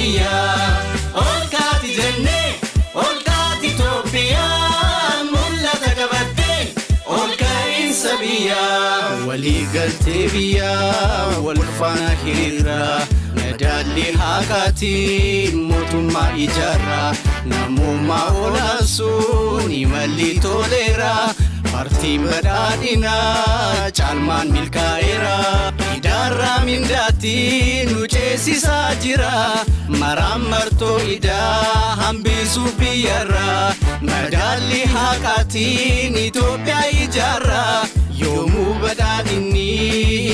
biyyaa. Ol kaati jennee ol kaati Itoophiyaan mul'ata qabattee ol ka'iinsa biyyaa. Walii galtee biyyaa wal faana hiriirraa madaalli haqaatiin mootummaa ijaarraa namummaa olaansuun imalli toleera paartiin badhaadhinaa caalmaan milkaa'eera idaarraa mindaatti nu ceesisaa jira maraan martoo idaa hambisuuf biyyarraa madaalli haqaatiin Itoophiyaa ijaarraa yoomuu badhaadhinni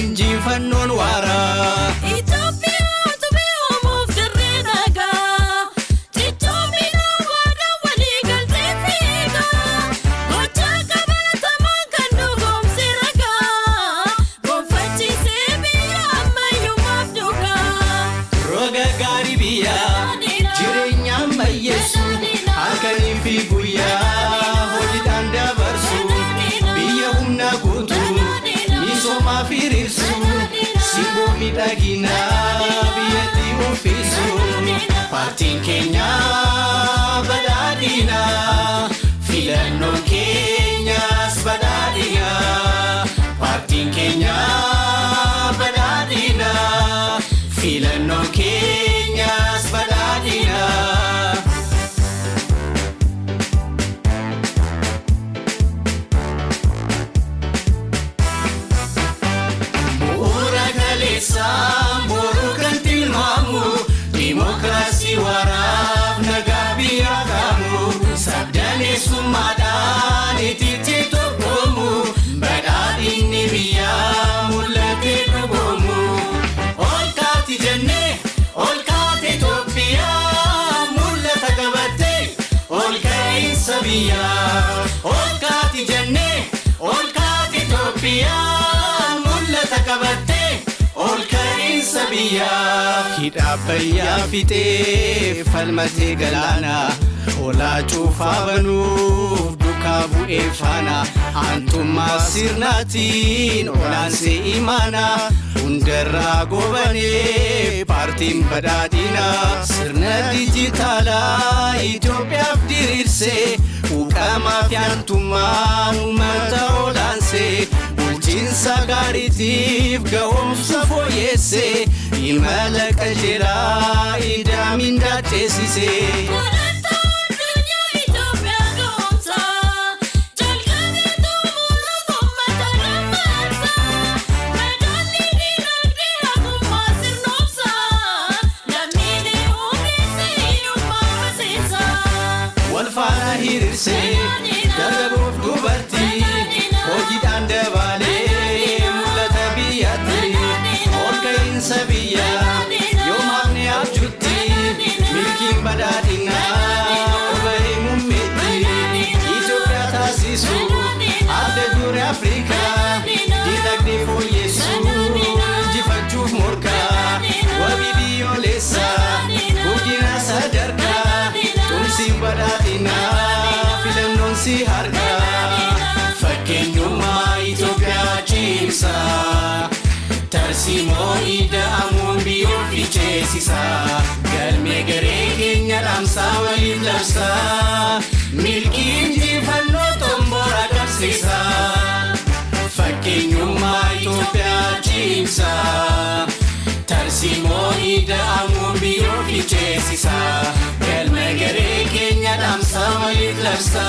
injifannoon waaraa. Itoophiyaa utubee uumuuf dirree dhagaa. Cichoomina waadaa walii galtee fiigaa. Gochaa qabatamaan kan nu goomse ragaa. Gonfachiisee biyya ammayyummaaf dhugaa. Roga gaarii biyyaa jireenya ammayyeessu halkanii fi guyyaa hojiidhaan dabarsu biyya humna guutuu misoomaaf hiriirsu simboo miidhaginaa biyyatti uffisu paartiin keenya badhaadhina filannoon keenyas badhaadhina paartiin keenya badhaadhina filannoon keenyas badhaadhina. Bu'uura kaleessaa boruu kan tilmaamu dimookiraasii waraaf nagaa biyyaa qaamu sabdaneessummaadhaan itti tokkoomu badhaadhinni biyyaa mul'atee dhugoomu. Ol kaati jennee ol kaate Itoophiyaa mul'ata qabattee ol ka'iinsa biyyaa. Ol kaati jennee ol kaate Itoophiyaa mul'ata qabattee ol ka'iinsa biyyaa. Hidha Abbayyaa fixee falmatee galaana holaa cuufaa banuuf duukaa bu'ee faana aantummaa sirnaatiin olaansee imaana hundarraa gobanee paartiin badhaadhinaa sirna dijitaalaa Itoophiyaaf diriirsee quuqamaa fi aantummaa uummata olaansee bulchiinsa gaariitiif ga'oomsa fooyyessee imala qajeelaa idaa mindaa ceesisee. Walanta addunyaa Itoophiyaa goomsa. Jalqabee xumuruuf uummata gammacha. Madaalli dinagdee haqummaa sirnoomsa. Lammiilee humneessa hiyyummaa baseessa. Wal faana hiriirsee dargaggoof dubartii hojiidhaan dabalee mul'ata biyyatti ol ka'iinsa biyyaa yoom hafne abjuutti milkiin badhaadhinaa ol bahee muummeetti Itoophiyaa taasisu adda duree Afrikaa dinagdee fooyyessu injifachuuf morkaa wabii biyyoolessaa guddina sadarkaa tumsiin badhaadhinaa filannoon si harkaa Fakkeenyummaa Itoophiyaa cimsa tarsiimoo ida'amuun biyyoo ficheessisa galmee garee keenya dhaamsaa waliif labsa milkii injifannoo xomboora qabsiisa. Fakkeenyummaa Itoophiyaa cimsa tarsiimoo ida'amuun biyyoo ficheessisa galmee garee keenya dhaamsaa waliif labsa.